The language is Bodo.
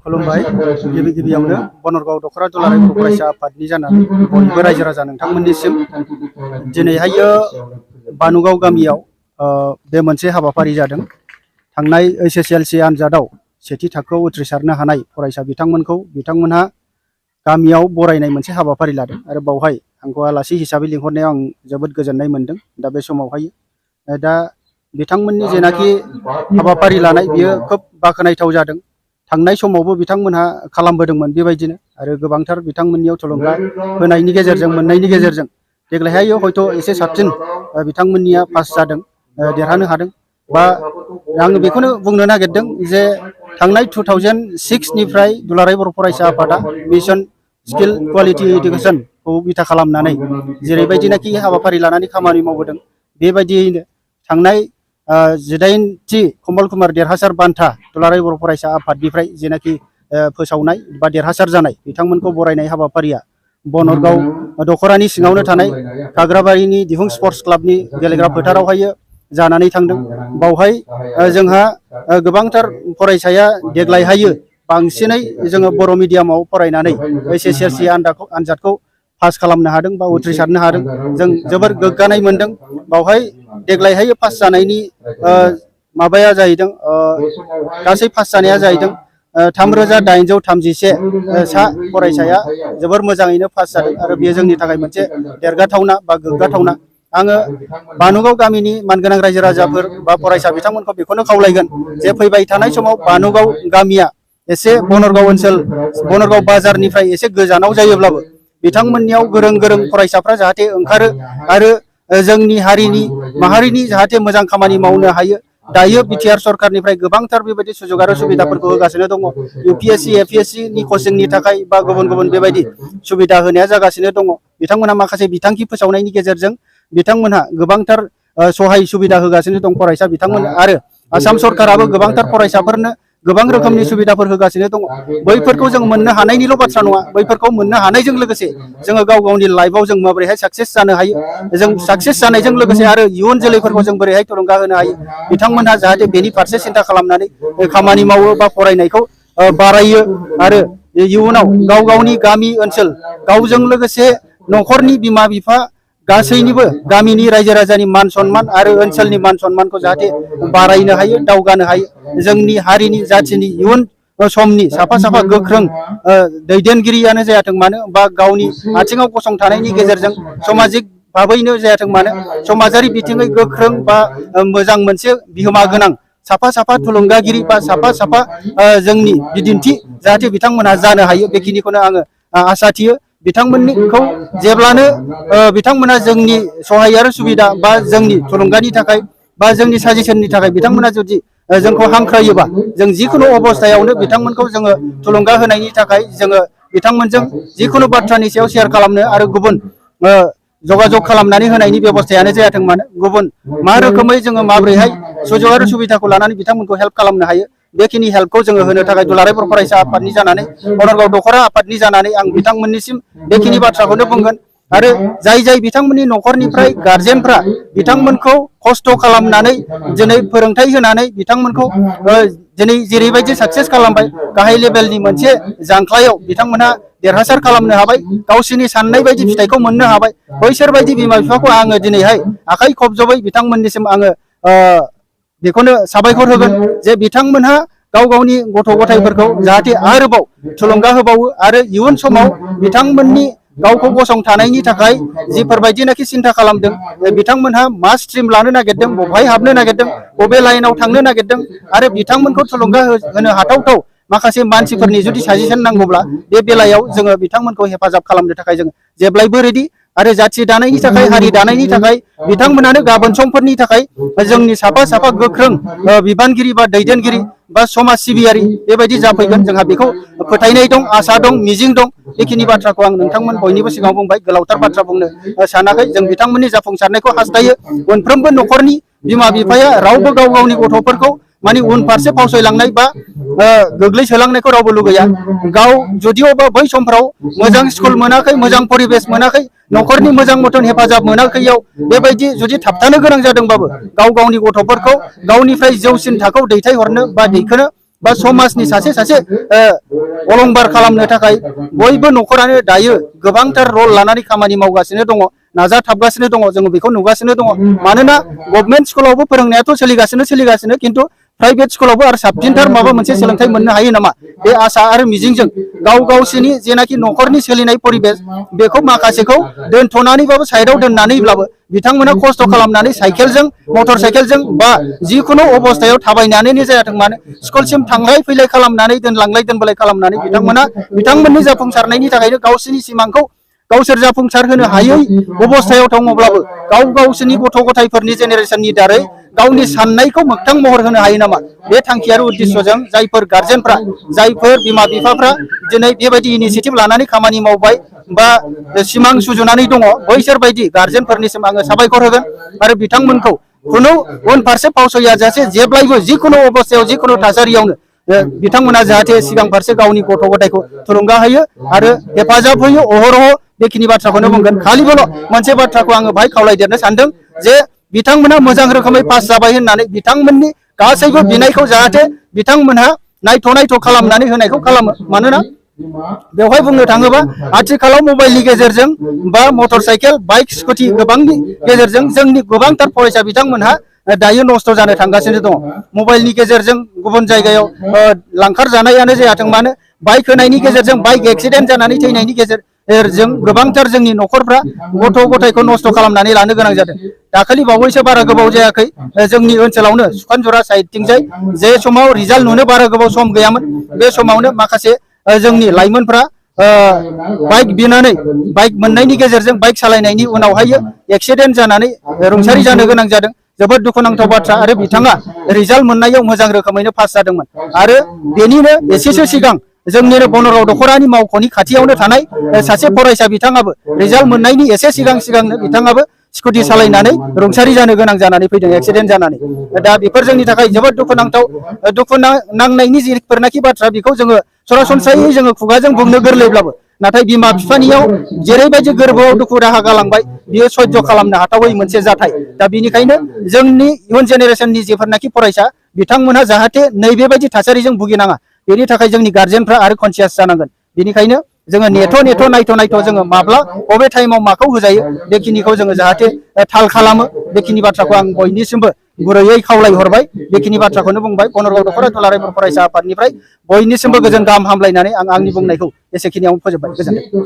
खुलुमबाय गिबि गिबियावनो बनरगाव दखरा दुलाराय बर' फरायसा आफादनि जानानै बयबो रायजो राजा नोंथांमोननिसिम दिनैहायो बानुगाव गामियाव बे मोनसे हाबाफारि जादों। थांनाय HSLC आनजादाव सेथि थाखोआव उथ्रिसारनो हानाय फरायसा बिथांमोनहा गामियाव बरायनाय मोनसे हाबाफारि लादों आरो बावहाय आंखौ आलासि हिसाबै लिंहरनायाव आं जोबोद गोजोननाय मोनदों। दा बे समावहाय दा बिथांमोननि जेनाखि हाबाफारि लानाय बियो खोब बाख्नायथाव जादों। थांनाय समावबो बिथांमोनहा खालामबोदोंमोन बेबायदिनो आरो गोबांथार बिथांमोननियाव थुलुंगा होनायनि गेजेरजों मोननायनि गेजेरजों देग्लायहाय हयथ' एसे साबसिन बिथांमोननिया पास जादों, देरहानो हादों। बा आं बेखौनो बुंनो नागिरदों जे थांनाय 2006 निफ्राय दुलाराय बर' फरायसा आफादा मिशन स्किल क्वालिटी इडुकेसनखौ बिथा खालामनानै जेरैबायदिनाखि हाबाफारि लानानै खामानि मावबोदों, बेबायदियैनो थांनाय 18थि कमल कुमार देरहासार बान्था दुलाराय बर' फरायसा आफादनिफ्राय जेनाखि फोसावनाय बा देरहासार जानाय बिथांमोनखौ बरायनाय हाबाफारिया बनरगाव दखरानि सिङावनो थानाय खाग्राबारिनि दिहुं स्पर्ट्स क्लाबनि गेलेग्रा फोथारावहाय जानानै थांदों। बावहाय जोंहा गोबांथार फरायसाया देग्लायहायो बांसिनै जोङो बर' मिडियामाव फरायनानै HSLC आनजादखौ पास खालामनो हादों बा उथ्रिसारनो हादों। जों जोबोर गोग्गानाय मोनदों। बावहाय देग्लायहाय पास जानायनि माबाया जाहैदों, गासै पास जानाया जाहैदों 3831 सा फरायसाया जोबोर मोजाङैनो पास जादों आरो बेयो जोंनि थाखाय मोनसे देरगाथावना बा गोग्गाथावना। आङो बानुगाव गामिनि मानगोनां रायजो राजाफोर बा फरायसा बिथांमोनखौ बेखौनो खावलायगोन जे फैबाय थानाय समाव बानुगाव गामिया एसे बनरगाव ओनसोल बनरगाव बाजारनिफ्राय एसे गोजानाव जायोब्लाबो बिथांमोननियाव गोरों गोरों फरायसाफ्रा जाहाथे ओंखारो आरो जोंनि हारिनि माहारिनि जाहाथे मोजां खामानि मावनो हायो। दायो बिटिआर सरकारनिफ्राय गोबांथार बेबायदि सुजुग आरो सुबिदाफोरखौ होगासिनो दङ। UPSC APSC नि कचिंनि थाखाय बा गुबुन गुबुन बेबायदि सुबिदा होनाया जागासिनो दङ। बिथांमोनहा माखासे बिथांखि फोसावनायनि गेजेरजों बिथांमोनहा गोबांथार सहाय सुबिदा होगासिनो दं फरायसा बिथांमोन आरो आसाम सरकाराबो गोबांथार फरायसाफोरनो गोबां रोखोमनि सुबिदाफोर होगासिनो दङ। बैफोरखौ जों मोननो हानायनिल' बाथ्रा नङा, बैफोरखौ मोननो हानायजों लोगोसे जोङो गाव गावनि लाइफआव जों माबोरैहाय साक्सेस जानो हायो, जों साक्सेस जानायजों लोगोसे आरो इयुन जोलैफोरखौ जों बोरैहाय थुलुंगा होनो हायो, बिथांमोनहा जाहाथे बेनि फारसे सिन्था खालामनानै खामानि मावो बा फरायनायखौ बारायो आरो इयुनाव गाव गावनि गामि ओनसोल गावजों लोगोसे न'खरनि बिमा बिफा गासैनिबो गामिनि रायजो राजानि मान सन्मान आरो ओनसोलनि मान सन्मानखौ जाहाथे बारायनो हायो, दावगानो हायो। जोंनि हारिनि जाथिनि इयुन समनि साफा साफा गोख्रों दैदेनगिरियानो जायाथों मानो बा गावनि आथिङाव गसंथानायनि गेजेरजों समाजिक भाबैनो जायाथों मानो समाजारि बिथिङै गोख्रों बा मोजां मोनसे बिहोमा गोनां साफा साफा थुलुंगागिरि बा साफा साफा जोंनि बिदिन्थि जाहाथे बिथांमोनहा जानो हायो, बेखिनिखौनो आङो आसा थियो। बिथांमोनखौ जेब्लानो बिथांमोना जोंनि सहाय आरो सुबिदा बा जोंनि थुलुंगानि थाखाय बा जोंनि साजेसननि थाखाय बिथांमोना जुदि जोंखौ हांख्रायोबा जों जिखुनु अबस्थायावनो बिथांमोनखौ जोङो थुलुंगा होनायनि थाखाय जोङो बिथांमोनजों जिखुनु बाथ्रानि सायाव शेयार खालामनो आरो गुबुन जगाजग खालामनानै होनायनि बेबस्थायानो जायाथों मानो गुबुन मा रोखोमै जोङो माबोरैहाय सुजुग आरो सुबिदाखौ लानानै बिथांमोनखौ हेल्प खालामनो हायो, बेखिनि हेल्पखौ जोङो होनो थाखाय दुलाराय बर' फरायसा आफादनि जानानै बनरगाव दखरा आफादनि जानानै आं बिथांमोननिसिम बेखिनि बाथ्राखौनो बुंगोन। आरो जाय जाय बिथांमोननि न'खरनिफ्राय गारजेनफ्रा बिथांमोनखौ खस्थ' खालामनानै दिनै फोरोंथाइ होनानै बिथांमोनखौ दिनै जेरैबायदि साक्सेस खालामबाय, गाहाय लेभेलनि मोनसे जांख्लायाव बिथांमोनहा देरहासार खालामनो हाबाय, गावसोरनि साननाय बायदि फिथाइखौ मोननो हाबाय। बैसोरबायदि बिमा बिफाखौ आङो दिनैहाय आखाइ खबजबै बिथांमोननिसिम आङो बेखौनो साबायखर होगोन जे बिथांमोनहा गाव गावनि गथ' गथायफोरखौ जाहाथे आरोबाव थुलुंगा होबावो आरो इयुन समाव बिथांमोननि गावखौ गसंथानायनि थाखाय जिफोरबायदिनाखि सिन्था खालामदों, बिथांमोनहा मा स्ट्रिम लानो नागिरदों, बबेहाय हाबनो नागिरदों, बबे लाइनाव थांनो नागिरदों आरो बिथांमोनखौ थुलुंगा होनो हाथावथाव माखासे मानसिफोरनि जुदि साजेसन नांगौब्ला बे बेलायाव जोङो बिथांमोनखौ हेफाजाब खालामनो थाखाय जों जेब्लायबो रेडि। आरो जाथि दानायनि थाखाय, हारि दानायनि थाखाय बिथांमोनानो गाबोन समफोरनि थाखाय जोंनि साफा साफा गोख्रों बिबानगिरि बा दैदेनगिरि बा समाज सिबियारि बेबायदि जाफैगोन। जोंहा बेखौ फोथायनाय दं, आसा दं, मिजिं दं। बेखिनि बाथ्राखौ आं नोंथांमोन बयनिबो सिगाङाव बुंबाय, गोलावथार बाथ्रा बुंनो सानाखै। जों बिथांमोननि जाफुंसारनायखौ हास्थायो। मोनफ्रोमबो न'खरनि बिमा बिफाया रावबो गाव गावनि गथ'फोरखौ माने उनफारसे फावसयलांनाय बा गोग्लैसोलांनायखौ रावबो लुगैया। गाव जुदिअबा बै समफ्राव मोजां स्कुल मोनाखै, मोजां परिबेस मोनाखै, न'खरनि मोजां मथन हेफाजाब मोनाखैयाव बेबायदि जुदि थाबथानो गोनां जादोंबाबो गाव गावनि गथ'फोरखौ गावनिफ्राय जौसिन थाखोआव दैथायहरनो बा दैखोनो बा समाजनि सासे सासे अलंबार खालामनो थाखाय बयबो न'खरानो दायो गोबांथार रल लानानै खामानि मावगासिनो दङ नाजाथाबगासिनो दङ जों बेखौ नुगासिनो दङ मानोना गभर्नमेन्ट स्कुलावबो फोरोंनायाथ' सोलिगासिनो खिन्थु प्राइभेट स्कुलावबो आरो साबसिनथार माबा मोनसे सोलोंथाइ मोननो हायो नामा बे आसा आरो मिजिंजों गावसोरनि जेनाखि न'खरनि सोलिनाय परिबेस बेखौ माखासेखौ दोनथ'नानैबाबो साइडआव दोननानैब्लाबो बिथांमोना खस्थ' खालामनानै साइकेलजों मटर साइकेलजों बा जिखुनु अबस्थायाव थाबायनानैनो जायाथों मानो स्कुलसिम थांलाय फैलाय खालामनानै दोनलांलाय दोनबोलाय खालामनानै बिथांमोननि जाफुंसारनायनि थाखायनो गावसोरनि सिमांखौ गावसोर जाफुंसार होनो हायै अबस्थायाव दङब्लाबो गावसोरनि गथ' गथायफोरनि जेनेरेसननि दारै गावनि साननायखौ मोगथां महर होनो हायो नामा बे थांखि आरो उद्देश्यजों जायफोर गार्जेनफ्रा जायफोर बिमा बिफाफ्रा दिनै बेबायदि इनिसियेटिभ लानानै खामानि मावबाय बा सिमां सुजुनानै दङ बैसोर बायदि गार्जेनफोरनिसिम आङो साबायखर होगोन आरो बिथांमोनखौ खुनु उनफारसे फावसयाजासे जेब्लायबो जिखुनु अबस्थायाव जिखुनु थासारियावनो बिथांमोना जाहाथे सिगां फारसे गावनि गथ' गथायखौ थुलुंगा होयो आरो हेफाजाब होयो अहरह बेखिनि बाथ्राखौनो बुंगोन खालिबोल' मोनसे बाथ्राखौ आङो बाहाय खावलायदेरनो सानदों जे बिथांमोना मोजां रोखोमै पास जाबाय होननानै बिथांमोननि गासैबो बिनायखौ जाहाथे बिथांमोनहा नायथ' खालामनानै होनायखौ खालामो मानोना बेवहाय बुंनो थाङोबा आथिखालाव मबाइलनि गेजेरजों बा मटर साइकेल बाइक स्कुटि गोबांनि गेजेरजों जोंनि गोबांथार फरायसा बिथांमोनहा दायो नस्थ' जानो थांगासिनो दङ मबाइलनि गेजेरजों गुबुन जायगायाव लांखार जानायानो जायाथों मानो बाइक होनायनि गेजेरजों बाइक एक्सिडेन्ट जानानै थैनायनि गेजेरजों गोबांथार जोंनि न'खरफ्रा गथ' गथायखौ नस्थ' खालामनानै लानो गोनां जादों दाखालि बावैसो बारा गोबाव जायाखै जोंनि ओनसोलावनो सुखानजरा साइडथिंजाय जे समाव रिजाल्ट नुनो बारा गोबाव सम गैयामोन बे समावनो माखासे जोंनि लाइमोनफ्रा बाइक बिनानै बाइक मोननायनि गेजेरजों बाइक सालायनायनि उनावहाय एक्सिडेन्ट जानानै रुंसारि जानो गोनां जादों जोबोद दुखुनांथाव बाथ्रा आरो बिथाङा रिजाल्ट मोननायाव मोजां रोखोमैनो पास जादोंमोन आरो बेनिनो एसेसो सिगां जोंनिनो बनराव दख'रानि मावख'नि खाथियावनो थानाय सासे फरायसा बिथाङाबो रिजाल्ट मोननायनि एसे सिगांनो बिथाङाबो स्कुटि सालायनानै रुंसारि जानो गोनां जानानै फैदों एक्सिडेन्ट जानानै दा बेफोर जोंनि थाखाय जोबोद दुखुनांथाव दुखु नांनायनि जिफोरनाखि बाथ्रा बेखौ जोङो सरासनस्रायै जोङो खुगाजों बुंनो गोरलैब्लाबो नाथाय बिमा बिफानियाव जेरैबायदि गोरबोआव दुखु दाहा गालांबाय बियो सयज' खालामनो हाथावै मोनसे जाथाय दा बेनिखायनो जोंनि इयुन जेनेरेसननि जेफोरनाखि फरायसा बिथांमोनहा जाहाथे नैबेबायदि थासारिजों भुगिनाङा बेनि थाखाय जोंनि गार्जेनफ्रा आरो कनसियास जानांगोन बेनिखायनो जोङो नेथ' नायथ' जोङो माब्ला बबे टाइमाव माखौ होजायो बेखिनिखौ जोङो जाहाथे थाल खालामो बेखिनि बाथ्राखौ आं बयनिसिमबो गुरैयै खावलायहरबाय बेखिनि बाथ्राखौनो बुंबाय बनरगाव दख'रा दुलाराय बर' फरायसा आफादनिफ्राय बयनिसिमबो गोजोन गाहाम हामलायनानै आं आंनि बुंनायखौ एसेखिनियावनो फोजोबबाय गोजोनथों।